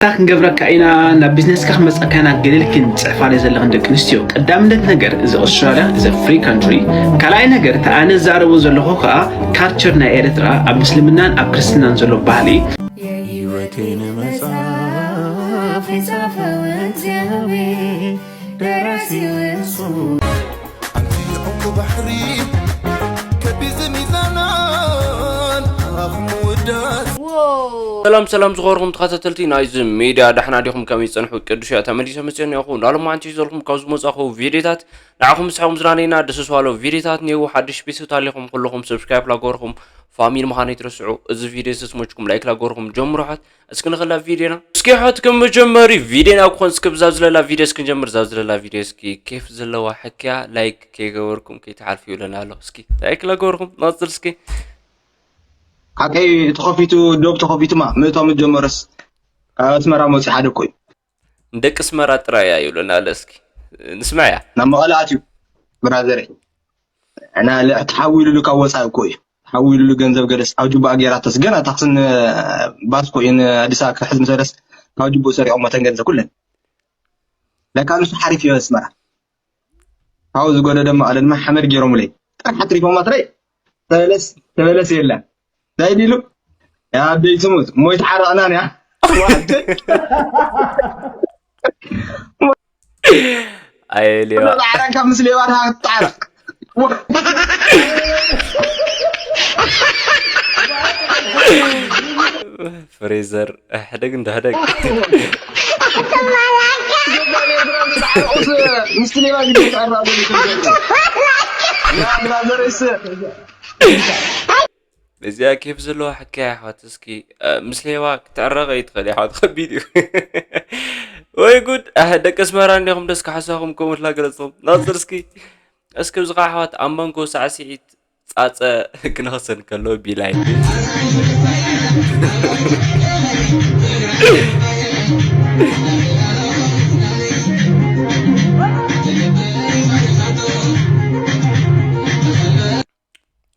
ክንገብረካ ኢና፣ ናብ ቢዝነስካ ክመፀካ ኢና፣ ገለ ኢልክን ትፅሕፋለይ ዘለኽን ደቂ ኣንስትዮ። ቀዳምነት ነገር እዚ ኣውስትራልያ is a free country። ካልኣይ ነገር እቲ ኣነ ዝዛረቦ ዘለኹ ከዓ ካልቸር ናይ ኤርትራ ኣብ ምስልምናን ኣብ ክርስትናን ዘሎ ባህሊ። የህይወቴን መጽሐፍ የጻፈው እግዚአብሔር ደራሲው እሱ። ኣንቲ ዕንቁ ባሕሪ ከቢድ ሚዛናን ኣኽሙ ውዳት። ሰላም ሰላም ዝኸበርኩም ተኸታተልቲ ናይዚ ሚድያ፣ ዳሕና ዲኹም? ከመይ ጸንሑ? ቅዱስ እያ ተመሊሰ መጽኤ እኒኹ። ናሎም ሓንቲ ዘለኹም ካብ ዝመጻኹ ቪድዮታት ንዓኹም ምስሕኹም ዝናነይና ደስ ዝባሎ ቪድዮታት እኒው። ሓድሽ ቤተሰብ ታሊኹም ኩልኹም ሰብስክራይብ ላገርኹም ፋሚሊ ምዃነይ ትረስዑ። እዚ ቪድዮ ዝተስሞችኩም ላይክ ላገርኹም ጀምሩ። ሓት እስኪ ንኽላ ቪድዮና እስኪ ሓት ከም መጀመሪ ቪድዮና ክኾን እስኪ ብዛ ዝለላ ቪድዮ እስኪ ንጀምር። ዛ ዝለላ ቪድዮ እስኪ ኬፍ ዘለዋ ሕክያ ላይክ ከይገበርኩም ከይትሓልፉ ይብለና ኣሎ። እስኪ ላይክ ላገርኹም ናጽል እስኪ። ሓቀይ ተኸፊቱ፣ ዶብ ተኸፊቱማ ምእታው መጀመርስ ካብ ኣስመራ መፂ ሓደ እኮ እዩ። ንደቂ ኣስመራ ጥራይ እያ ይብለና ኣሎ። እስኪ ንስማዕያ። ናብ መቐለ ኣትዩ ብራዘረይ። እና ለ-፣ ተሓዊሉሉ ካብ ወፃኢ እኮ እዩ። ተሓዊሉሉ ገንዘብ ገለስ ኣብ ጁባኣ ገይራቶስ ገና ታክስን ባስ እኮ እዩ ንኣዲስ ኣበባ ክሕዝ ምስ በለስ ካብ ጁባኡ ሰሪቖሞ ተን ገንዘብ ኩለን። ለካ ንሱ ሓሪፍ እዩ ኣስመራ። ካብኡ ዝጎደደ መቐለ ድማ ሓመድ ገይሮምለይ። ጥራሕ ኣትሪፎማ ትረይ። ተበለስ፣ ተበለስ የለን። እንታይ ዲሉ? ያ ኣደይ ትሙት፣ እሞ ይትሓረቕናን እያ። ዋደ። ኣየልዮ። ጻዕራን ካብ ምስ ሌባ ድሃ ትጣረቕ። ፍሬዘር፣ ሕደግ እንዶ ሕደግ። ምስቲ ሌባ ግን ይጣራ ዘሎ። ያ ብራዘር እስ። እዚኣ ኬፍ ዘለዋ ሕካያ ኣሕዋት፣ እስኪ፣ እ፣ ምስ ሌባ ክትዕረቕ ኣይትኽእል እያ ኣሕዋት፣ ከቢድ እዩ። ወይ ጉድ፣ ኣህ፣ ደቂ ኣስመራ እንዲኹም ደስ ክሓሳኹም ከምኡ ኢልካ ገለጽኹም። ናጽር እስኪ፣ እስኪ ኣብዚ ኸዓ ኣሕዋት ኣብ መንጎ ሳዕስዒት ጻጸ ክነኽሰን ከሎ ቢላይ።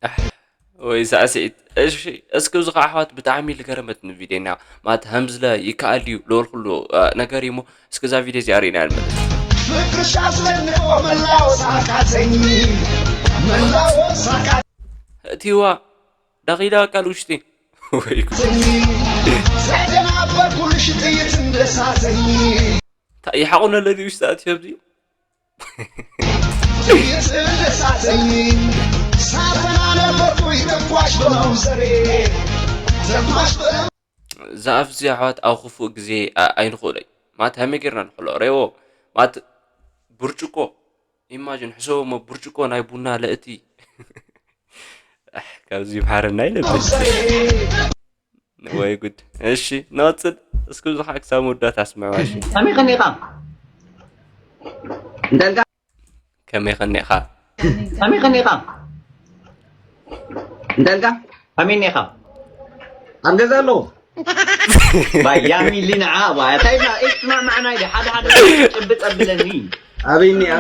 ኣሕ፣ ወይ ሳዕስዒት። እሺ፣ እስኪ እዚ ኸዓ ኣሕዋት ብጣዕሚ ልገረመትኒ ቪድዮ እኒኣ። ማለት ሃምዝለ ይከኣል ድዩ ዝበልኩሉ፣ እ፣ ነገር እዩ እሞ፣ እስኪ እዛ ቪድዮ እዚኣ ርኢና ንመለስ። ፍቅርሽ አስደንቆ መላወስ አቃተኝ፣ መላወስ አቃተኝ። እቲዋ ዳኺላ ቃል ውሽጢ። ወይ ጉድ። ተደናበርኩልሽ ጥይት እንደሳተኝ። እንታይ ይሓቑ ነለኒ ውሽጢ ኣትዮ ኣብዚ? እዛ ኣፍ እዚ ኣሕዋት ኣብ ክፉእ ግዜ ኣ-፣ ኣይንኽእሎይ። ማለት ሃመይ ጌርና ንኽእሎ? ሬዎ፣ ማለት ብርጭቆ፣ ኢማጂን፣ ሕሰቦ እሞ ብርጭቆ ናይ ቡና ለእቲ። ኣሕ፣ ካብዚ ይምሓረና ይነብር። ወይ ጉድ። እሺ፣ ንቐጽል። እስኪ ብዙ ከዓ ክሳብ መወዳእታ ኣስምዕዋ፣ እሺ። ከመይ ከኒኻ? እንታይ ኢልካ? ከመይ ከኒኻ? ከመይ ከኒኻ? እንታይ ኢልካ? ከመይ እኒኻ? ኣብ ገዛ ኣለኹ። ባያሚ ሊንዓ፣ ዋ፣ እንታይ ኢልና? ኢት ማዕናይ ዲ፣ ሓደ ሓደ ጭብጥ ኣቢለኒ። ኣበይ እኒኣ?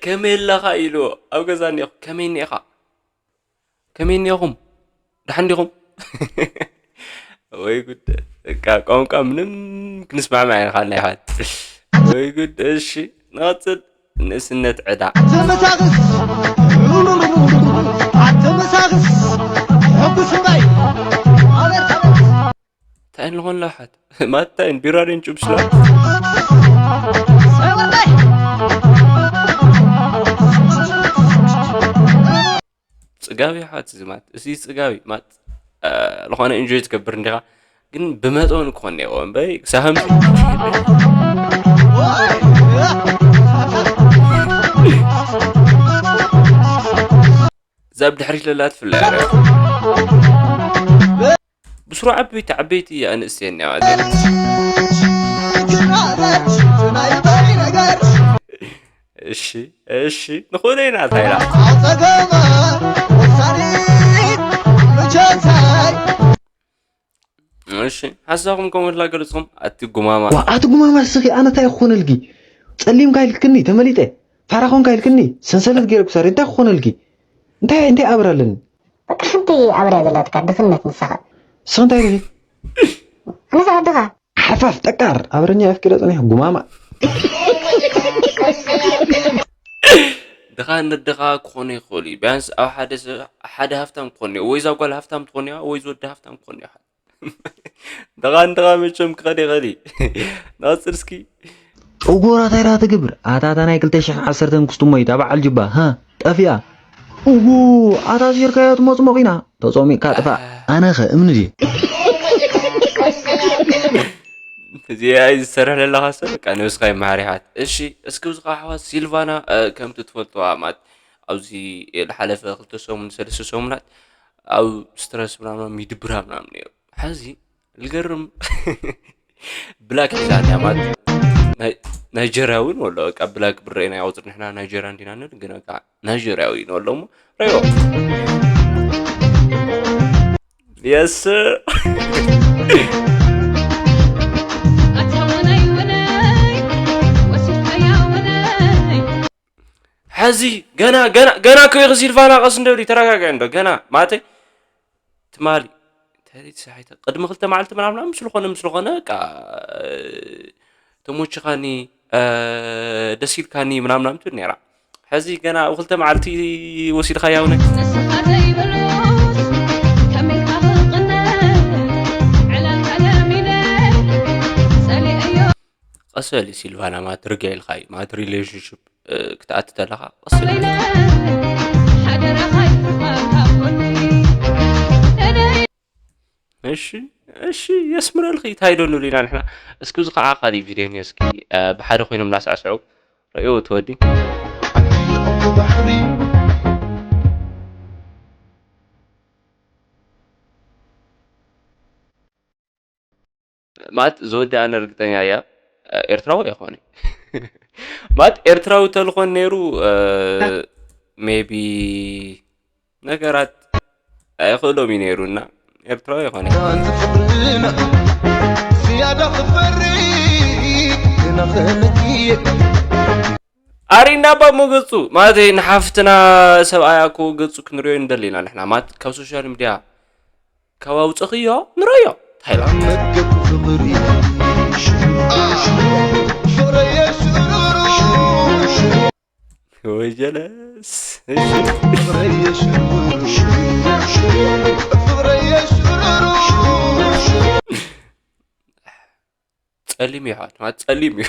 ከመይ ኣለኻ ኢሉ፣ ኣብ ገዛ እኒኹ፣ ከመይ እኒኻ? ከመይ እኒኹም? ደሓን ዲኹም? ወይ ጉድ። በቃ ቋንቋ ምንም ክንስማዕማዕ ኣይንኽኣልና ይሓት። ወይ ጉድ። እሺ፣ ንቐጽል። ንእስነት ዕዳ። ኣተመሳኽስ! ኣተመሳኽስ! ሕጉስ እምባይ! ኣቤት፣ ኣቤት! እንታይ ንኾን ላሓት? ማታይ ቢራሪን ጭብስላ? ሰይ ወላይ! ጽጋብ እዩ ሓት እዚ ማት። እዚ ጽጋብ እዩ ማት። እ፣ ዝኾነ ኢንጆይ ትገብር እንዲኻ፣ ግን ብመጠኑ ክኾን እኒአዎ እምበይ፣ ሳህም እዛ ብድሕሪት ለላ ትፍለ እያ። ብስሩ ዓበይቲ፣ ዓበይቲ ኣንእስቲ እኒኣዋ እዚኣን። እሺ፣ እሺ፣ ንኽእሎ ኢና፣ እንታይ ኢላ? እሺ፣ ሓሳብኩም ከምኡ ኢላ ገለጽኩም፣ ኣቲ ጉማማ። ዋ፣ ኣቲ ጉማማ፣ እስኺ ኣነ እንታይ ክኾነልኪ? ጸሊምካ ኢልክኒ፣ ተመሊጠ። ፋራ ኾንካ ኢልክኒ፣ ሰንሰለት ገይረ ክሳሪ፣ እንታይ ክኾነልኪ? እንታይ፣ እንታይ ኣብር ኣለኒ? በቃ ሓንቲ ኣብርያ ዘላትካ ድኽነት ንስኻ። ንስኻ እንታይ ኢልኺ? ግዛዕ ድኻ። ሓፋፍ ጠቃር ኣበረኛ ኣፍቂረ ጸኒሐ ጉማማ። ድኻ ንድኻ ክኾኑ ይኽእሉ እዩ። ቢያንስ ኣብ ሓደ ሰብ ሓደ ሃፍታም ክኾኑ እዩ። ወይ እዛ ጓል ሃፍታም ትኾኑ እያ ወይ ዝወዲ ሃፍታም ክኾኑ እዩ። ድኻ ንድኻ መቸም ክኸድ ይኽእል እዩ። ንቐጽል እስኪ። እጎ ራታይ ራ ትግብር ኣታ እታ ናይ ክልተ ሽሕን ዓሰርተን ክስቱሞ እዩ እታ በዓል ጅባ ሃ ጠፊኣ። እዎ ኣታ ዚርካዮ ትመጽሞቕ ኢና ተጾሚቕካ ጥፋእ። ኣነኸ እምኒ ድየ? እዚኣ እዩ ዝሰርሕ ዘለኻ ሰብ በቃ ነብስኻ ይመሓር ይሓት። እሺ እስኪ እዚ ከዓ ኣሕዋት ሲልቫና ከምቲ ትፈልጥዋ ማለት ኣብዚ ዝሓለፈ ክልተ ሰሙን ሰለስተ ሰሙናት ኣብ ስትረስ ምናምን ይድብራ ምናምን ነይሩ። ሕዚ ዝገርም ብላክ ሒዛ እያ ማለት ናይጀርያዊ ንበሎ በቃ ብላክ ብረይ ናይ ኣውፅር ንሕና ናይጀርያ እንዲና ንብል ግን በቃ ናይጀርያዊ ንበሎ እሞ ረዮ የስ ሕዚ ገና ገና ገና ክብኺ ሲልቫና ቀስ እንደብሊ ተረጋጋይ እንዶ ገና ማለተይ ትማሊ ተሪት ሳሒተ ቅድሚ ክልተ መዓልቲ ምናምና ምስ ዝኾነ ምስ ዝኾነ በቃ ተሞችኻኒ ደስ ኢልካኒ ምናምና ምትብል ነይራ ሕዚ ገና ኣብ ክልተ መዓልቲ ወሲድኻያ ውነ ንስኻ ዘይብሉስ ከመይ ኢልካ ክቕነ ዕላልካ ለሚነ ጸሊአዮ ቀስ በሊ ሲልቫና ማለት ርግያ ኢልካ እዩ ማለት ሪሌሽንሽፕ ክትኣቲ ተለኻ ቀስ በሊ ሓደራኻ ይትፋካ ጎኒ እሺ እሺ የስምረልኺ እንታይ ዶ ንብል ኢና ንሕና እስኪ እዚ ከዓ ካሊእ ቪድዮ እኒኦ እስኪ ብሓደ ኮይኖም እናሳዕስዑ ረእዮ ትወዲ ማለት ዝወዲ ኣነ ርግጠኛ እያ ኤርትራዊ ኣይኮነ ማለት ኤርትራዊ ተልኾን ነይሩ ሜቢ ነገራት ኣይኽእሎም እዩ ነይሩ እና ኤርትራዊ ኣይኮነ ዝያዳ ክፈሪ ግና ክእምት እየ ኣሪና ባ ሞ ገጹ ማለት ንሓፍትና ሰብኣያ እኮ ገጹ ክንሪኦ ንደሊ ኢና ንሕና ማለት ካብ ሶሻል ሚድያ ካብ ኣውፅኽዮ ንረዮ ታይላንድ መገብ ፍቕሪ ሽሩሩ ፍቕረየ ሽሩሩ ወይ ጀለስ እሺ ፍቕረየ ሽሩሩ ፍቕረየ ሽሩሩ ጸሊም እዩ ኣሕዋት ማለት ጸሊም እዩ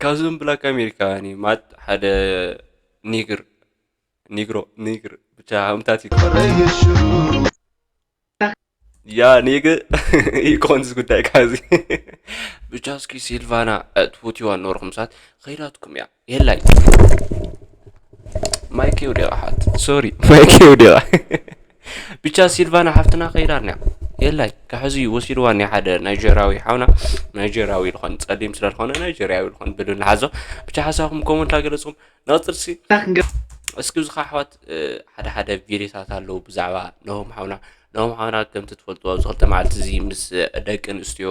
ካብዞም ብላክ ኣሜሪካውያን እዩ ማለት ሓደ ኒግር ኒግሮ ኒግር ብቻ ሃምታት እዩ ፍቕረየ ሽሩሩ ያ ኒግ ይኮንስ ጉዳይ ካዚ ብቻ እስኪ ሲልቫና ትፎትዋ ኖርኩም ሰዓት ኸይዳትኩም እያ የላይ ማይክ ይውዲቓ ሓት ሶሪ ማይክ ይውዲቓ ብቻ ሲልቫና ሓፍትና ከይዳና የላይ ካሕዚ ወሲድዋ ናይ ሓደ ናይጀርያዊ ሓውና ናይጀርያዊ ዝኾን ጸሊም ስለ ዝኾነ ናይጀርያዊ ዝኾን ብሉ ንሓዞ ብቻ ሓሳብኩም ኮመንት ኣገለጽኩም ንቕጽል ሲ እስኪ እዚ ኣሕዋት ሓደ ሓደ ቪድዮታት ኣለዉ ብዛዕባ ነሆም ሓውና ነሆም ሓውና ከምቲ ትፈልጥዎ ኣብዚ ክልተ መዓልቲ እዚ ምስ ደቂ ኣንስትዮ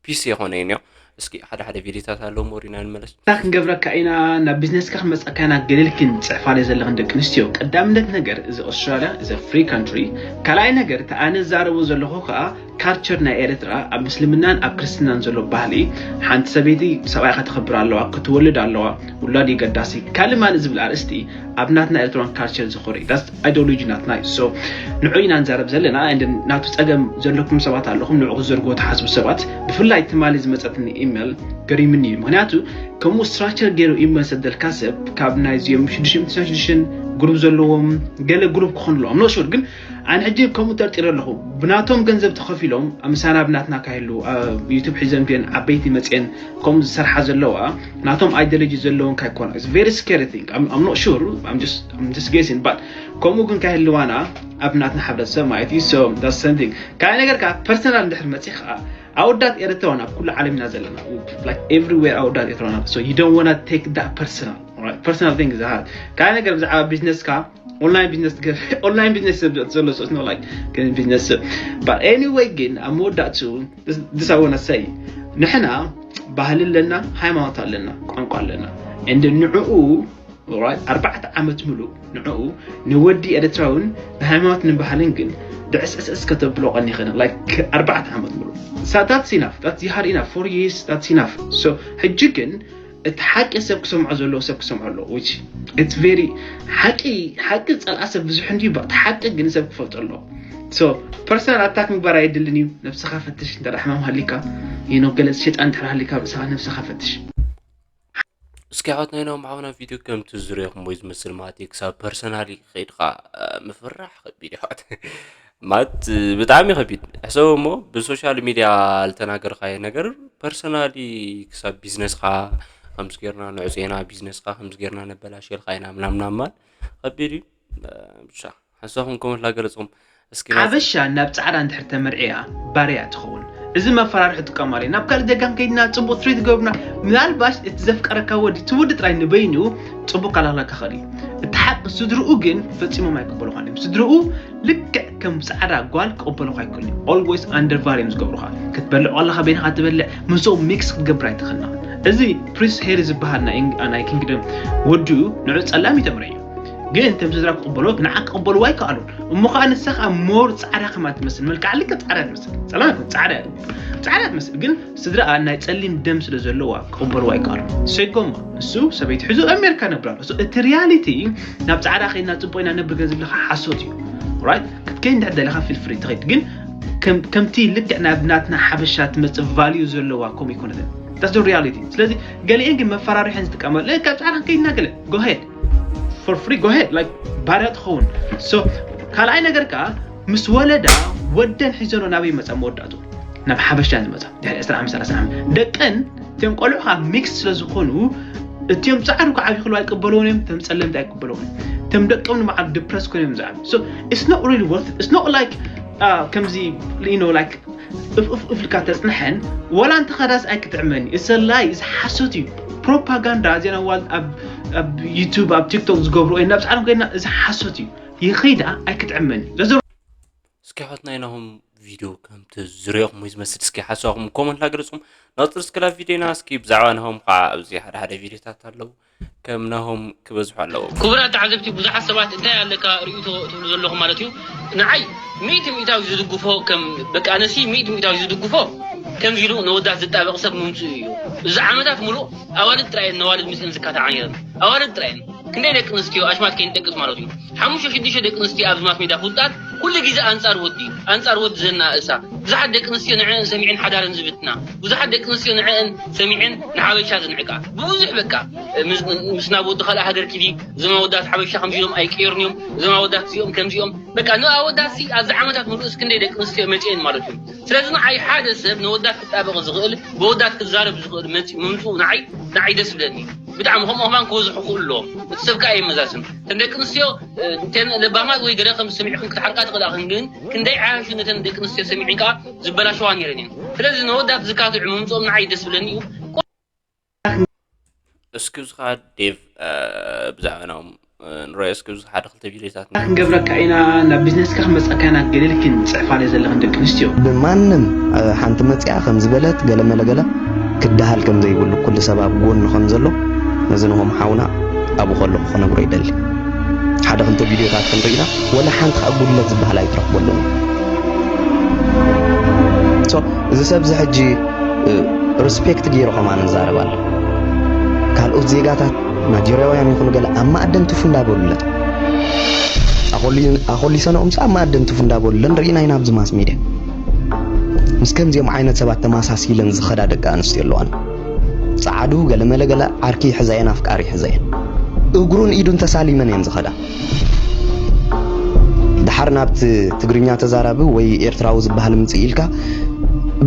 ፒስ የኾነ እዩ እስኪ ሓደ ሓደ ቪድዮታት ኣለዉ ሞሪና ንመለስ እንታይ ክንገብረካ ኢና ናብ ቢዝነስካ ክመፀካ ኢና ገሊልክን ፅሕፋለይ ዘለኽን ደቂ ኣንስትዮ ቀዳምነት ነገር እዚ ኣውስትራልያ እዚ ፍሪ ካንትሪ ካልኣይ ነገር እቲ ኣነ ዝዛረቦ ዘለኹ ከዓ ካልቸር ናይ ኤርትራ ኣብ ምስልምናን ኣብ ክርስትናን ዘሎ ባህሊ ሓንቲ ሰበይቲ ሰብኣይካ ተኸብር ኣለዋ ክትወልድ ኣለዋ ውላድ የገዳሲ ካልእ ማን ዝብል ኣርእስቲ ኣብ ናትና ኤርትራን ካልቸር ዝኾሪ that's ideology ናትና እዩ so ንዑ ኢና ንዛረብ ዘለና and ናቱ ጸገም ዘለኩም ሰባት ኣለኹም ንዑ ክዘርግዎ ትሓስቡ ሰባት ብፍላይ ትማሊ ዝመጸትኒ ኢሜል ገሪምኒ እዩ ምክንያቱ ከምኡ ስትራክቸር ገይሩ ኢሜል ሰደልካ ሰብ ካብ ናይ እዚኦም ሽዱሽተ ሚእቲ ሽዱሽተ ግሩፕ ዘለዎም ገለ ግሩፕ ክኾኑ ኣለዎም ኖ ሹር ግን ኣነ ሕጂ ከምኡ ጠርጢረ ኣለኹ ብናቶም ገንዘብ ተኸፊሎም ምሳና ብናትና ካይሉ ዩቱብ ሒዘን ግን ዓበይቲ መፅየን ከምኡ ዝሰርሓ ዘለዋ ናቶም ideology ዘለዎም ካይኮና very scary thing I'm not sure I'm just I'm just guessing but ከምኡ ግን ካይህልዋና ኣብ ናትና ሕብረተሰብ ማለት እዩ so that's something ካልኣይ ነገር ከዓ personal እንድሕር መፂእ ከዓ ኣወዳት ኤርትራውን ኣብ ኩሉ ዓለም ኢና ዘለና like everywhere ኣወዳት ኤርትራውን so you don't wanna take that personal personal thing ዝሃት ካልኣይ ነገር ብዛዕባ ቢዝነስካ online business online business ሰብ ዘሎ ሰስ no like ግን business ሰብ but anyway ግን ኣብ መወዳእቱ this I wanna say ንሕና ባህሊ ኣለና ሃይማኖት ኣለና ቋንቋ ኣለና and ንዕኡ ኣርባዕተ ዓመት ምሉእ ንዕኡ ንወዲ ኤርትራውን ንሃይማኖት ንባህልን ግን ድዕስዕስዕስ ከተብሎ ቀኒኽን like ኣርባዕተ ዓመት ሙሉ። So that's enough, that's you had enough, four years, that's enough. So ሕጂ ግን እቲ ሓቂ ሰብ ክሰምዖ ዘለዎ ሰብ ክሰምዖ ኣለዎ። Which it's very ሓቂ ሓቂ ጸልኣ ሰብ ብዙሕ እንዲ እቲ ሓቂ ግን ሰብ ክፈልጦ ኣለዎ። So personal attack ምግባር ኣይድልን እዩ። ነብስኻ ፈትሽ። እንተ ደኣ ሕማም ሃሊካ you know ገለ ሸይጣን እንድሕር ሃሊካ ኣብ ርእስኻ ነብስኻ ፈትሽ። እስኪ ኣሕዋት ናይ ናሆም ሓውና ቪድዮ ከምቲ ዝሪኦኹም ወይ ዝመስል ማለት እዩ። ክሳብ ፐርሰናሊ ከይድካ ምፍራሕ ከቢድ ይሕዋት ማለት ብጣዕሚ ከቢድ ሕሰብ እሞ ብሶሻል ሚዲያ ልተናገርካዮ ነገር ፐርሰናሊ ክሳብ ቢዝነስካ ከምዚ ጌርና ንዕፅየና ቢዝነስካ ከምዚ ጌርና ነበላሸልካ ኢና ምናምናማል ከቢድ እዩ። ብቻ ሓሳኹም ኮመንት ላገለፅኹም እስኪ ናይ ሓበሻ ናብ ጻዕዳ እንድሕር ተመርዕያ ባርያ ትኸውን። እዚ መፈራርሒ ትጥቀማሉ እዩ። ናብ ካልእ ጀጋን ከይድና ጽቡቕ ትሪት ገብሩና። ምናልባሽ እቲ ዘፍቀረካ ወዲ እቲ ወዲ ጥራይ ንበይኑ ጽቡቕ ካላክለካ ክእል እዩ። እቲ ሓቂ ስድርኡ ግን ፈጺሞም ኣይቅበሉኻን እዮም። ስድርኡ ልክዕ ከም ጻዕዳ ጓል ክቕበሉኻ ኣይክእሉን እዮም። Always under value እዮም ዝገብሩኻ። ክትበልዕ ከለኻ በይንኻ ትበልዕ፣ ምስኦም ሚክስ ክትገብር ኣይትኽእልን። እዚ ፕሪንስ ሄሪ ዝበሃል ናይ ኪንግደም ወድኡ ንዑ ጸላም ይተምረ እዩ። ግን እቶም ስድራ ክቕበልዎ ንዓ ክቕበልዎ ኣይከኣሉን። እሞ ከዓ ንሳ ከዓ ሞር ፃዕዳ ከማ ትመስል መልክዓ ልክዕ ፃዕዳ ትመስል ጸላም ኣይኮን ፃዕዳ እያ ጻዕዳ ትመስል ግን ስድራኣ ናይ ጸሊም ደም ስለ ዘለዋ ክቕበልዎ ኣይከኣሉን። ሴጎማ ንሱ ሰበይቲ ሒዙ ኣሜሪካ ነብር ኣሎ። So እቲ ሪያሊቲ ናብ ጻዕዳ ከይድና ጽቡቕ ኢና ነብር ገንዘብ ለካ ሓሶት እዩ። Right? ክትከይ እንድሕር ደለካ ፊል ፍሪ ትኸይድ ግን ከም- ከምቲ ልክዕ ናብ ናትና ሓበሻ ትመጽእ ቫልዩ ዘለዋ ከምኡ ይኮነትን። That's the reality። ስለዚ ገሊኤን ግን መፈራርሐን ዝጥቀመሉ ካብ ጻዕዳ ከይድና ገለ go ahead for free go ahead like ባርያ ትኸውን። So ካልኣይ ነገር ከዓ ምስ ወለዳ ወደን ሒዘኖ ናበይ መፃ መወዳእቱ ናብ ሓበሻ ዝመፃ ድሕሪ ዕስራ ዓመት ሰላሳ ዓመት ደቀን እቶም ቆልዑ ከዓ ሚክስ ስለ ዝኾኑ እቲኦም ፃዕዱ ከዓ ይኽሉ ኣይቅበልዎን እዮም እቶም ፀለምቲ ኣይቅበልዎን እዮም እቶም ደቀም ንባዕሉ ድፕረስ ኮይኖም ዝዓብ so it's not really worth it's not like uh, ከምዚ you know like እፍ እፍ እፍልካ ተፅንሐን ወላ እንተ ኸዳስ ኣይክጥዕመን እዩ እሰላይ እዚ ሓሶት እዩ ፕሮፓጋንዳ ዜና ዋል ኣብ ኣብ ዩቱብ ኣብ ቲክቶክ ዝገብሩ ወይ ናብ ፃዕዶም ከይድና እዚ ሓሶት እዩ ይኸይዳ ኣይክጥዕመን እዩ ዘዘ እስኪ ሓት ናይ ናሆም ቪድዮ ከምቲ ዝሪኦኹም ወይ ዝመስል እስኪ ሓሳኹም ኮመንት ላገለፅኩም ናፅር እስክላ ቪድዮና እስኪ ብዛዕባ ናሆም ከዓ ኣብዚ ሓደ ሓደ ቪድዮታት ኣለዉ ከም ናሆም ክበዝሑ ኣለዎም ክቡራት ተዓዘብቲ ብዙሓት ሰባት እንታይ ኣለካ ርእይቶ ትብሉ ዘለኹም ማለት እዩ ንዓይ ሚእቲ ሚእታዊ ዝድግፎ ከም በቃ ነሲ ሚእቲ ሚእታዊ ዝድግፎ ከምዚ ኢሉ ነወዳት ዝጣበቕ ሰብ ምምፅኡ እዩ እዚ ዓመታት ሙሉእ ኣዋልድ ጥራየን ነዋልድ ምስን ዝካታዓ ነይረን ኣዋልድ ጥራየን ክንደይ ደቂ ኣንስትዮ ኣሽማት ከይንጠቅስ ማለት እዩ ሓሙሽተ ሽዱሽተ ደቂ ኣንስትዮ ኣብዚ ማስ ሜዳ ፍሉጣት ኩሉ ግዜ ኣንጻር ወዲ ኣንጻር ወዲ ዘናእሳ ብዙሓት ደቂ ኣንስትዮ ንዕን ሰሚዕን ሓዳረን ዝብትና ብዙሓት ደቂ ኣንስትዮ ንዕን ሰሚዕን ንሓበሻ ዝንዕቃ ብብዙሕ በቃ ምስ ናብ ወዲ ካልእ ሃገር ኪዲ እዞም ኣወዳት ሓበሻ ከምዚኦም ኣይቀየሩን እዮም እዞም ኣወዳት እዚኦም ከምዚኦም በቃ ንኣወዳት ሲ ኣብዚ ዓመታት ምሉእስ ክንደይ ደቂ ኣንስትዮ መፅኤን ማለት እዩ ስለዚ ንዓይ ሓደ ሰብ ንወዳት ክጣበቕ ዝኽእል ብወዳት ክዛረብ ዝኽእል መፂ ምምፅኡ ንዓይ ንዓይ ደስ ብለኒ ብጣዕሚ ከምኡ ከማን ክበዝሑ ክእሉ ኣለዎም እቲ ሰብ ከዓ የመዛዝን እተን ደቂ ኣንስትዮ እተን ለባማት ወይ ገለ ከም ዝሰሚዕክን ክትሓርቃ ትኽእላ ክን ግን ክንደይ ዓያሹ ነተን ደቂ ኣንስትዮ ሰሚዕን ከዓ ዝበላሸዋ ነይረን እየን ስለዚ ነወዳት ዝካትዑ ምምፅኦም ንዓይ ደስ ብለኒ እዩ እስኪ እዚ ከዓ ዴቭ ብዛዕባ ናኦም ንሮዮ እስኪ እዚ ሓደ ክልተ ቪድዮታት ክንገብረካ ኢና ናብ ቢዝነስካ ክመፀካ ኢና ገሊልክን ፅሕፋለይ ዘለኽን ደቂ ኣንስትዮ ብማንም ሓንቲ መፅኣ ከም ዝበለት ገለመለገለ ክደሃል ከም ዘይብሉ ኩሉ ሰብ ኣብ ጎኑ ከም ዘሎ ነዚ ንሆም ሓውና ኣብኡ ከለኹ ክነግሮ ይደሊ ሓደ ክልተ ቪድዮታት ክንርኢና ወላ ሓንቲ ከዓ ጉድለት ዝበሃል ኣይትረክበሉን እዩ እዚ ሰብ እዚ ሕጂ ሪስፔክት ገይሩ ከማን ይዛረብ ኣሎ ካልኦት ዜጋታት ናጀርያውያን ይኹኑ ገለ ኣብ ማእደን ትፉ እንዳበሉለን ኣኾሊሰንኦምስ ኣብ ማእደን ትፉ እንዳበሉለን ርኢና ኢና ኣብዚ ማስ ሚድያ ምስ ከምዚኦም ዓይነት ሰባት ተማሳሲለን ዝኸዳ ደቂ ኣንስትዮ ኣለዋን ፃዓዱ ገለመለ ገለ ዓርኪ ይሕዛየን ኣፍቃሪ ይሕዛየን እግሩን ኢዱን ተሳሊመን እየን ዝኸዳ ድሓር ናብቲ ትግርኛ ተዛራቢ ወይ ኤርትራዊ ዝበሃል ምፅእ ኢልካ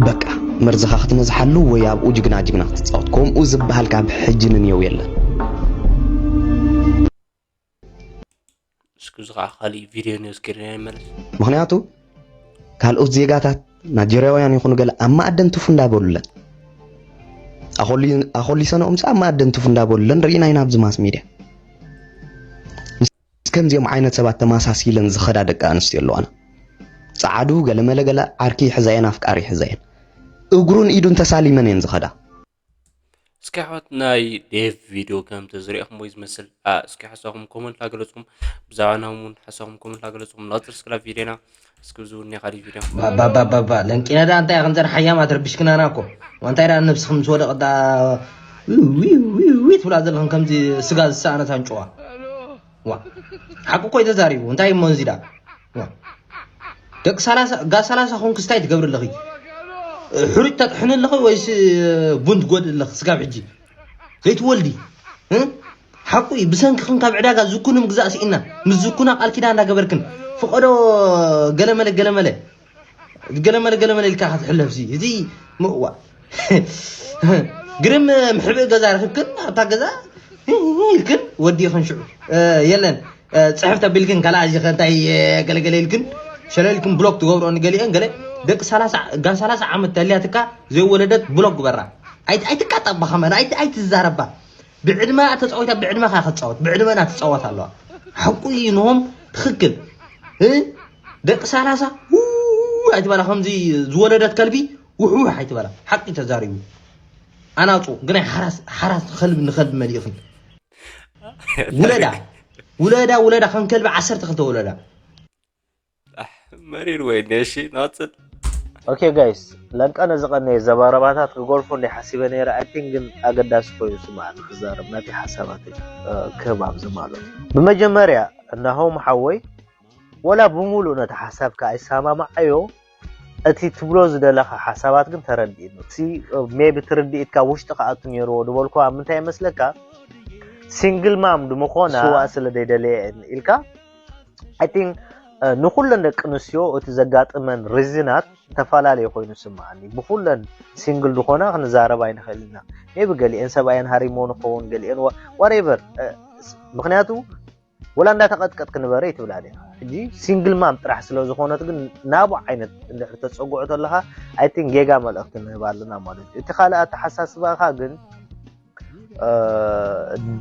በቃ መርዝኻ ክትነዝሓሉ ወይ ኣብኡ ጅግና ጅግና ክትፃወት ከምኡ ዝበሃል ካብ ሕጂ ንንየው የለን እስኪ እዚ ከዓ ካሊእ ቪድዮ ንዮ እስኪ ርና ይመለስ ምክንያቱ ካልኦት ዜጋታት ናጀርያውያን ይኹኑ ገለ ኣብ ማእደን ትፉ እንዳበሉለን ኣኾሊሰንኦም ኣብ ማእደን ትፉ እንዳበሉለን ርኢና ኢና ኣብዚ ማስ ሚድያ ምስ ከምዚኦም ዓይነት ሰባት ተመሳሲለን ዝኸዳ ደቂ ኣንስትዮ ኣለዋና ፃዓዱ ገለመለ ገለ ዓርኪ ይሕዛየን ኣፍቃሪ ይሕዛየን እግሩን ኢዱን ተሳሊመን እየን ዝኸዳ እስኪ ኣሕዋት ናይ ዴቭ ቪድዮ ከም ተዝሪእኹም ወይ ዝመስል እስኪ ሓሳኹም ኮመንት ላገለጽኩም ብዛዕባ ናም እውን ሓሳኹም ኮመንት ላገለጽኩም ናፅር ስክላ ቪድዮና እስኪ ብዙ እኒያ ካሊእ ቪድዮ ባባባባባ ለንቂና ዳ እንታይ ከምዘን ሓያማት ረቢሽክናና እኮ እንታይ ዳ ነብስኽም ምስ ወደቐ ዳ ዊ ትብላ ዘለኽም ከምዚ ስጋ ዝሰኣነት ኣንጭዋ ዋ ሓቁ እኮ ተዛሪቡ እንታይ እሞ እዚ ዳ ደቂ ጋ ሰላሳ ኮንክ ስታይ ትገብር ኣለኺ ሕሩጭ ተጥሕን ኣለኺ ወይስ ቡን ትጎድ ኣለኺ ስጋብ ሕጂ ዘይትወልዲ ሓቁ እዩ ብሰንክኽን ካብ ዕዳጋ ዝኩን ምግዛእ ስኢና ምስ ዝኩና ቃል ኪዳ እንዳገበርክን ፍቐዶ ገለመለ ገለመለ ገለመለ ገለመለ ኢልካ ክትሕለፍሲ እዚ ምእዋ ግርም ምሕብእ ገዛ ረክብክን ኣብታ ገዛ ኢልክን ወዲእኽን ሽዑ የለን ፅሕፍ ተቢልክን ካልኣ እዚ ከ እንታይ ገለገለ ኢልክን ሸለልክን ብሎክ ትገብሮ ንገሊአን ገለ ደቂ ጋር ሰላሳ ዓመት ተልያትካ ዘይወለደት ብሎክ ግበራ ኣይትቃጠባ ከመን ኣይትዛረባ ብዕድመ ተፃወታ ብዕድመ ከ ክትፃወት ብዕድመና ትፃወት ኣለዋ ሓቁ እዩ ንሆም ትክክል ደቂ ሰላሳ ኣይትበላ ከምዚ ዝወለደት ከልቢ ውሕውሕ ኣይትበላ ሓቂ ተዛሪቡ ኣናፁ ግናይ ሓራስ ከልቢ ንከልቢ መሊእኽን ውለዳ ውለዳ ውለዳ ከም ከልቢ ዓሰርተ ክልተ ውለዳ መሪር ወይ ነሺ ናፅል ኦኬ ጋይስ ለንቀነ ዝቀነየ ዘባረባታት ክጎልፎ እንደ ሓሲበ ነይረ ኣይቲን ግን ኣገዳሲ ኮይኑ ስማዕ ክዛረብ ናቲ ሓሳባት ክህብ ኣብዚ ማለት ብመጀመርያ እናሆም ሓወይ ወላ ብሙሉእ ነቲ ሓሳብካ ኣይሰማማዓዮ እቲ ትብሎ ዝደለኻ ሓሳባት ግን ተረዲእኒ ሲ ሜቢ ትርድኢትካ ውሽጢ ክኣቱ ነይርዎ ዝበልኩ ኣብ ምንታይ ይመስለካ ሲንግል ማም ድምኾና ስዋ ስለ ዘይደለየ ኢልካ I think ንኩለን ደቂ ኣንስትዮ እቲ ዘጋጥመን ሪዝናት ተፈላለየ ኮይኑ ስምዓኒ ብኩለን ሲንግል ድኾና ክንዛረብ ኣይንኽእል ኢና ሜቢ ገሊአን ሰብኣየን ሃሪሞ ንኸውን ገሊአን whatever ምክንያቱ ወላ እንዳተቐጥቀጥ ክንበረ ይትብላ ዲኻ ሕጂ ሲንግል ማም ጥራሕ ስለ ዝኾነት ግን ናቡ ዓይነት እንድሕር ተፀጉዖ ተለኻ I think ጌጋ መልእኽቲ ንህብ ኣለና ማለት እዩ እቲ ካልእ ኣተሓሳስባኻ ግን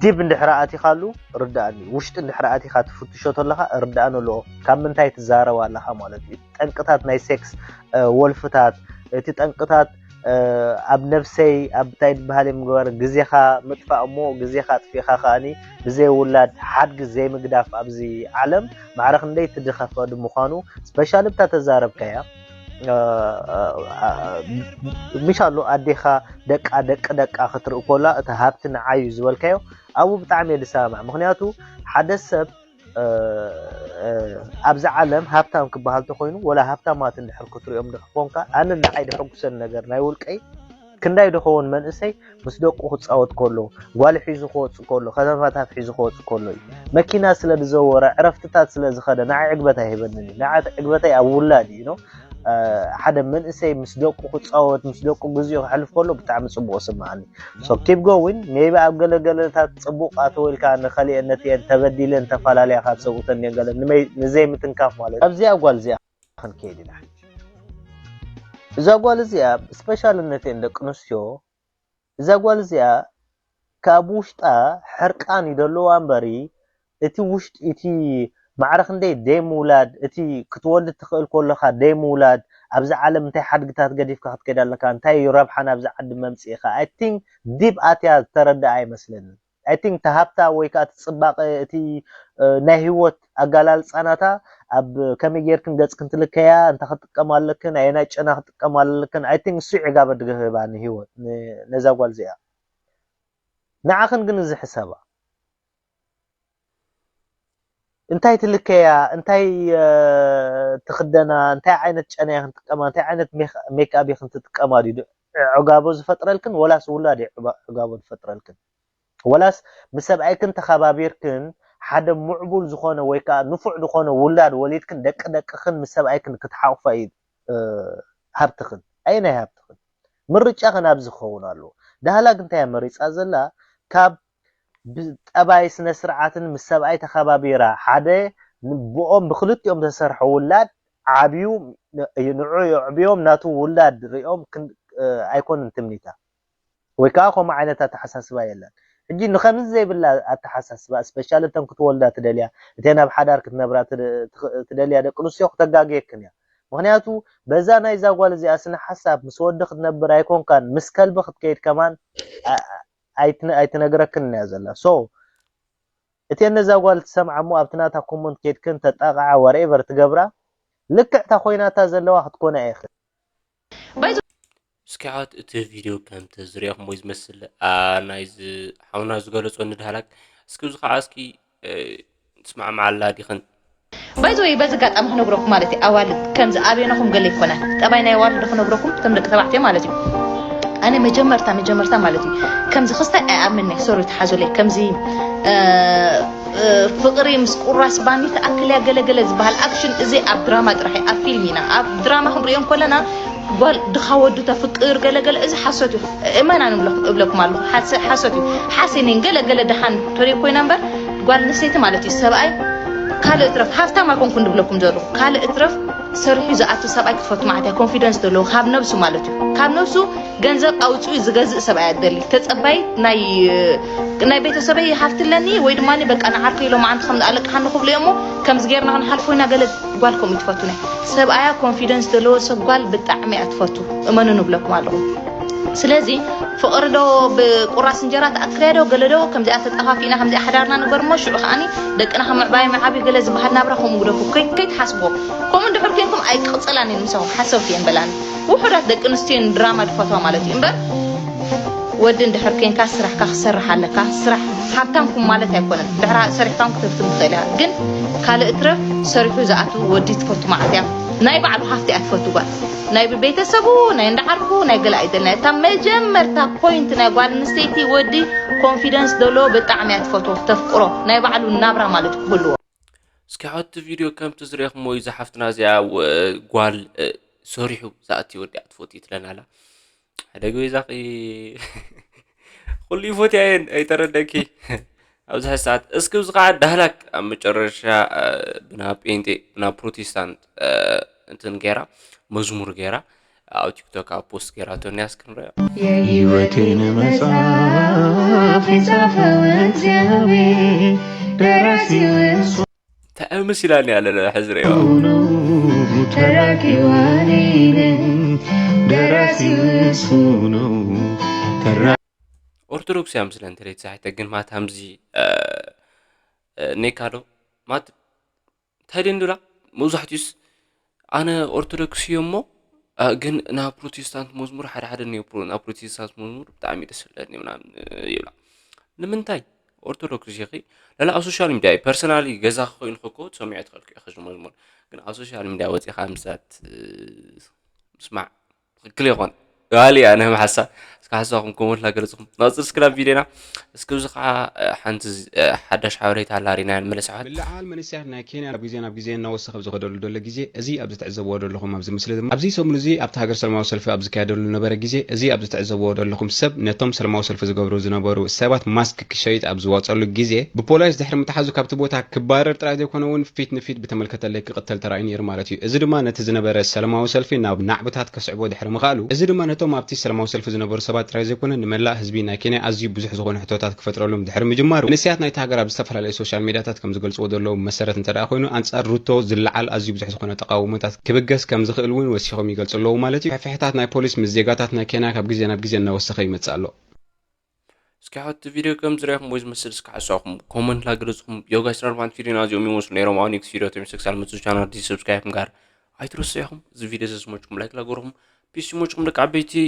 ዲብ እንድሕር ኣቲኻሉ ርዳእኒ ውሽጢ እንድሕር ኣቲኻ ትፍትሾ ተለኻ ርዳእኒ ኣለዎ ካብ ምንታይ ትዛረብ ኣለኻ ማለት እዩ ጠንቅታት ናይ ሴክስ ወልፍታት እቲ ጠንቅታት ኣብ ነብሰይ ኣብ እንታይ ዝበሃል ምግባር ግዜኻ ምጥፋእ እሞ ግዜኻ ኣጥፊእኻ ከኣኒ ብዘይ ውላድ ሓድጊ ዘይምግዳፍ ኣብዚ ዓለም ማዕረ ክንደይ ትድኸፈ ድምዃኑ ስፔሻሊ ብታ ተዛረብካያ ምሽ ኣሎ ኣዴኻ ደቃ ደቂ ደቃ ክትርኢ ኮላ እቲ ሃብቲ ንዓዩ ዝበልካዮ ኣብኡ ብጣዕሚ እየ ዝሰማማዕ ምክንያቱ ሓደ ሰብ ኣብዚ ዓለም ሃብታም ክበሃል ተኮይኑ ወላ ሃብታማት እንድሕር ክትሪኦም ድሕር ኮንካ ኣነ ንዓይ ድሕጉሰን ነገር ናይ ውልቀይ ክንዳይ ድኸውን መንእሰይ ምስ ደቁ ክፃወት ከሎ ጓል ሒዙ ክወፅእ ከሎ ከተማታት ሒዙ ክወፅእ ከሎ እዩ መኪና ስለ ዝዘወረ ዕረፍትታት ስለ ዝኸደ ንዓይ ዕግበት ኣይህበንን እዩ ንዓይ ዕግበተይ ኣብ ውላድ እዩ ሓደ መንእሰይ ምስ ደቁ ክፃወት ምስ ደቁ ግዜኡ ክሕልፍ ከሎ ብጣዕሚ ፅቡቅ ስምዓኒ so keep going maybe ኣብ ገለገለታት ፅቡቅ ኣተወ ኢልካ ንኸሊአን ነቲአን ተበዲለን ተፈላለያ ካብ ሰብኡተን እየን ገለ ንዘይ ምትንካፍ ማለት ኣብዚኣ ጓል እዚኣ ክንከይድ ኢና እዛ ጓል እዚኣ ስፔሻል ነቲአን ደቂ ኣንስትዮ እዛ ጓል እዚኣ ካብ ውሽጣ ሕርቃን እዩ ዘለዋ እምበሪ እቲ ውሽጢ እቲ ማዕረ ክንደይ ደይ ምውላድ እቲ ክትወልድ ትኽእል ከለኻ ደይ ምውላድ ኣብዚ ዓለም እንታይ ሓድግታት ገዲፍካ ክትከይድ ኣለካ እንታይ እዩ ረብሓ ናብዚ ዓዲ መምፅኢኻ I think ዲብ ኣትያ ዝተረድኣ ኣይመስለንን I think ተሃብታ ወይ ከዓ እቲ ፅባቐ እቲ ናይ ህይወት ኣጋላልፃናታ ኣብ ከመይ ጌርክን ገፅክን ትልከያ እንታይ ክትጥቀማ ኣለክን ኣየናይ ጨና ክትጥቀማ ኣለክን I think እሱ ዕጋበ ድህባ ንህይወት ነዛ ጓል እዚኣ ንዓኽን ግን እዚ ሕሰባ እንታይ ትልከያ እንታይ ትኽደና እንታይ ዓይነት ጨና ክንጥቀማ እንታይ ዓይነት ሜክኣብ ክንትጥቀማ ድዩ ዕጋቦ ዝፈጥረልክን ወላስ ውላድ ዕጋቦ ዝፈጥረልክን ወላስ ምስ ሰብኣይክን ተኸባቢርክን ሓደ ምዕቡል ዝኾነ ወይ ከዓ ንፉዕ ዝኾነ ውላድ ወሊድክን ደቂ ደቅኽን ምስ ሰብኣይክን ክትሓቑፋ እዩ ሃብትኽን ኣየናይ ሃብትኽን ምርጫ ከ ናብዚ ክኸውን ኣለዎ። ዳህላግ እንታይ እያ መሪጻ ዘላ? ካብ ጠባይ ስነ ስርዓትን ምስ ሰብኣይ ተኸባቢራ ሓደ ብኦም ብክልቲኦም ተሰርሐ ውላድ ዓብዩ ንዑ የዕብዮም ናቱ ውላድ ሪኦም ኣይኮንን ትምኒታ ወይ ከዓ ከምኡ ዓይነት ኣተሓሳስባ የለን። ሕጂ ንከምዚ ዘይብላ ኣተሓሳስባ ስፔሻሊ እተን ክትወልዳ ትደልያ እተን ኣብ ሓዳር ክትነብራ ትደልያ ደቂ ኣንስትዮ ክተጋግየክን እያ። ምኽንያቱ በዛ ናይዛ ጓል እዚኣ ስነ ሓሳብ ምስ ወዲ ክትነብር ኣይኮንካን ምስ ከልቢ ክትከይድ ከማን ኣይትነ- ኣይትነግረክን እያ ዘላ። So እቲ ነዛ ጓል ትሰምዓ እሞ ኣብቲ ናታ ኮመንት ኬድክን ተጣቕዓ whatever ትገብራ፣ ልክዕ እታ ኮይናታ ዘለዋ ክትኮና ይኽእል። እስኪ ዓወት እቲ ቪድዮ ከም ተዝሪኦኹም ወይ ዝመስል ኣ፣ ናይዚ ሓውና ዝገለጾ ንድሃላክ እስኪ እዚ ከዓ እስኪ እ፣ ትስማዕማዓላ ዲኽን ባይዘወይ በዚ ኣጋጣሚ ክነግረኩም ማለት እዩ ኣዋልድ ከምዚ ኣበይነኹም ገለ ይኮነ ጠባይ ናይ ኣዋልድ ክነግረኩም ከም ደቂ ተባዕትዮ ማለት እዩ ኣነ መጀመርታ መጀመርታ ማለት እዩ ከምዚ ክስታይ ኣይኣምነ ሶሪ ተሓዙለይ ከምዚ እ፣ እ፣ ፍቅሪ ምስ ቁራስ ባኒ ተኣክል እያ ገለገለ ዝበሃል ኣክሽን እዚ ኣብ ድራማ ጥራሕ እዩ ኣብ ፊልም ኢና ኣብ ድራማ ክንሪኦ እንኮለና ጓል ድኻ ወዱ ተፍቅር ገለገለ እዚ ሓሶት እዩ እመና ንብለኩም እብለኩም ኣለኹ ሓሰ- ሓሶት እዩ ሓሴነን ገለገለ ደሓን ተሪእ ኮይና እምበር ጓል ኣንስተይቲ ማለት እዩ ሰብኣይ ካልእ እትረፍ ሃፍታም ኣይኮንኩን ድብለኩም ዘለኹ ካልእ እትረፍ ሰሪሑ ዝኣቱ ሰብኣይ ክትፈቱ ማለት እያ ኮንፊደንስ ዘለዎ ካብ ነብሱ ማለት እዩ ካብ ነብሱ ገንዘብ ኣውፅኡ ዝገዝእ ሰብኣይ ኣደሊ ተፀባይ ናይ ናይ ቤተሰበይ ሃፍትለኒ ወይ ድማ በቃ ንዓርከይ ኢሎም ኣንቲ ከም ኣለቅሓኒ ክብሉ እሞ ከምዚ ጌርና ክንሓልፎ ኢና ገለ ጓል ከምኡ ትፈቱ ናይ ሰብኣያ ኮንፊደንስ ዘለዎ ሰብ ጓል ብጣዕሚ እያ ትፈቱ እመኑ ንብለኩም ኣለኹ ስለዚ ፍቕሪ ዶ ብቁራስ እንጀራ ተኣክልያ ዶ ገለ ዶ ከምዚኣ ተጠፋፊእና ከምዚኣ ሓዳርና ንግበር እሞ ሽዑ ከዓኒ ደቅና ከም ምዕባይ ምዓብዩ ገለ ዝበሃል ናብራ ከምኡ ግደፉ ከይ- ከይትሓስብዎ ከምኡ እንድሕር ኮንኩም ኣይቅፅላን እየን ምሳኹም ሓሰብቲ እየን በላኒ ውሑዳት ደቂ ኣንስትዮ ድራማ ድፈትዋ ማለት እዩ እምበር ወዲ እንድሕር ኮንካ ስራሕካ ክሰርሕ ኣለካ ስራሕ ሃብታም ኩን ማለት ኣይኮነን ድሕራ ሰሪሕካ እውን ክትህፍትም ትኽእል ኢኻ ግን ካልእ እትረፍ ሰሪሑ ዝኣቱ ወዲ ትፈቱ ማለት እያ ናይ ባዕሉ ሃፍቲ እያ ትፈቱ ጓል ናይ ብቤተሰቡ ናይ እንዳዓርኩ ናይ ገለ ኣይደልና እታ መጀመርታ ፖይንት ናይ ጓል ኣንስተይቲ ወዲ ኮንፊደንስ ዘለዎ ብጣዕሚ እያ ትፈትዎ ተፍቅሮ ናይ ባዕሉ ናብራ ማለት ክህልዎ እስኪ ሓወቲ ቪድዮ ከምቲ ዝሪእኹሞ እዩ ዝሓፍትና እዚኣ ው- ጓል እ፣ ሰሪሑ ዝኣቲ ወዲ እያ ትፈቱ ትለና ኣላ ሓደ ገዛ ኩሉ ይፎትያ እየን ኣይተረደኪ ኣብዚ ሕዚ ሰዓት እስኪ እዚ ከዓ ዳህላክ ኣብ መጨረሻ እ፣ ብና ጴንጤ ብና ፕሮቴስታንት እ፣ እንትን ገይራ መዝሙር ገይራ ኣብ ቲክቶክ ኣብ ፖስት ገይራቶ እኒያ እስኪ ንሪኦ የህይወቴን መጽሐፍ የጻፈው እግዚአብሔር ደራሲው እሱ እንታይ መሲላኒ ኣለለ ሕዚ ሪኦ ነው ተራኪው እኔ ነኝ ደራሲው እሱ ነው ተራ ኦርቶዶክስ እያ ምስለ እንተለይ ተሳሒተ ግን ማት ሃምዚ እ፣ እ፣ ኔካ ዶ ማት እንታይ ደንዱላ መብዛሕትኡስ ኣነ ኦርቶዶክስ እዮ እሞ እ፣ ግን ናብ ፕሮቴስታንት መዝሙር ሓደ ሓደ እኒኦ ፕሮ- ናብ ፕሮቴስታንት መዝሙር ብጣዕሚ ደስ ይብለኒ ምናምን እ፣ ይብላ ንምንታይ ኦርቶዶክስ ኢኺ ለላ ኣብ ሶሻል ሚድያ እዩ ፐርሰናሊ ገዛ ክኮይኑ ከኮ ትሰሚዖ ትኽእል ኢኺ እዚ መዝሙር ግን ኣብ ሶሻል ሚድያ ወፂኻ ምስራት እ፣ ምስማዕ ትኽክል ይኾን ጋሊ ኣነ መሓሳ እስካ ሓሳኹም ኮመንት ላገለፅኹም ናፅር እስክራብ ቪድዮና እስኪ እዚ ከዓ እ፣ ሓንቲ እ፣ ሓዳሽ ሓበሬታ ኣላ ሪና ንመለስ ኣሕዋት ምልዕዓል መንእሰያት ናይ ኬንያ ካብ ግዜ ናብ ግዜ እናወሰኸ ኣብ ዝኸደሉ ዘሎ ግዜ፣ እዚ ኣብ ዝትዕዘብዎ ዘለኹም ኣብዚ ምስሊ ድማ፣ ኣብዚ ሰሙን እዚ ኣብቲ ሃገር ሰላማዊ ሰልፊ ኣብ ዝካየደሉ ዝነበረ ግዜ፣ እዚ ኣብ ዝትዕዘብዎ ዘለኹም ሰብ ነቶም ሰላማዊ ሰልፊ ዝገብሩ ዝነበሩ ሰባት ማስክ ክሸይጥ ኣብ ዝዋፀሉ ግዜ፣ ብፖላይስ ድሕሪ ምትሓዙ ካብቲ ቦታ ክባረር ጥራይ ዘይኮነ እውን ፊት ንፊት ብተመልከተለይ ክቕተል ተራእዩ ነይሩ ማለት እዩ። እዚ ድማ ነቲ ዝነበረ ሰላማዊ ሰልፊ ናብ ናዕብታት ከስዕቦ ድሕሪ ምኽኣሉ፣ እዚ ድማ ነቶም ኣብቲ ሰላማዊ ሰልፊ ዝነበሩ ሰባት ጥራይ ዘይኮነ ንመላእ ህዝቢ ናይ ኬንያ ኣዝዩ ብዙሕ ዝኾነ ሕቶታት ክፈጥረሎም ድሕሪ ምጅማሩ፣ መንእሰያት ናይቲ ሃገር ኣብ ዝተፈላለዩ ሶሻል ሚድያታት ከም ዝገልፅዎ ዘለዉ መሰረት እንተ ደኣ ኮይኑ፣ ኣንጻር ሩቶ ዝለዓል ኣዝዩ ብዙሕ ዝኾነ ተቓውሞታት ክብገስ ከም ዝኽእል እውን ወሲኾም ይገልፁ ኣለዉ ማለት እዩ። ፍሕፍሕታት ናይ ፖሊስ ምስ ዜጋታት ናይ ኬንያ ካብ ግዜ ናብ ግዜ እናወሰኸ ይመጽእ ኣሎ። እስኪ ሓወቲ ቪድዮ ከም ዝረኹም ወይ ዝመስል እስኪ ሓሳኹም ኮመንት ላገለጽኹም ዮጋ ስራርማን ቪድዮና እዚኦም ይመስሉ ነይሮም ኣብ ኔክስት ቪድዮ ተሚሰክሳል መፁ ቻናል ዲ ሰብስክራይብ ጋር ኣይትረስዑ ኢኹም እዚ ቪድዮ ዘስሞችኩም ላይክ ላገርኹም ፒስ ይሞችኩም ደቂ ዓበይቲ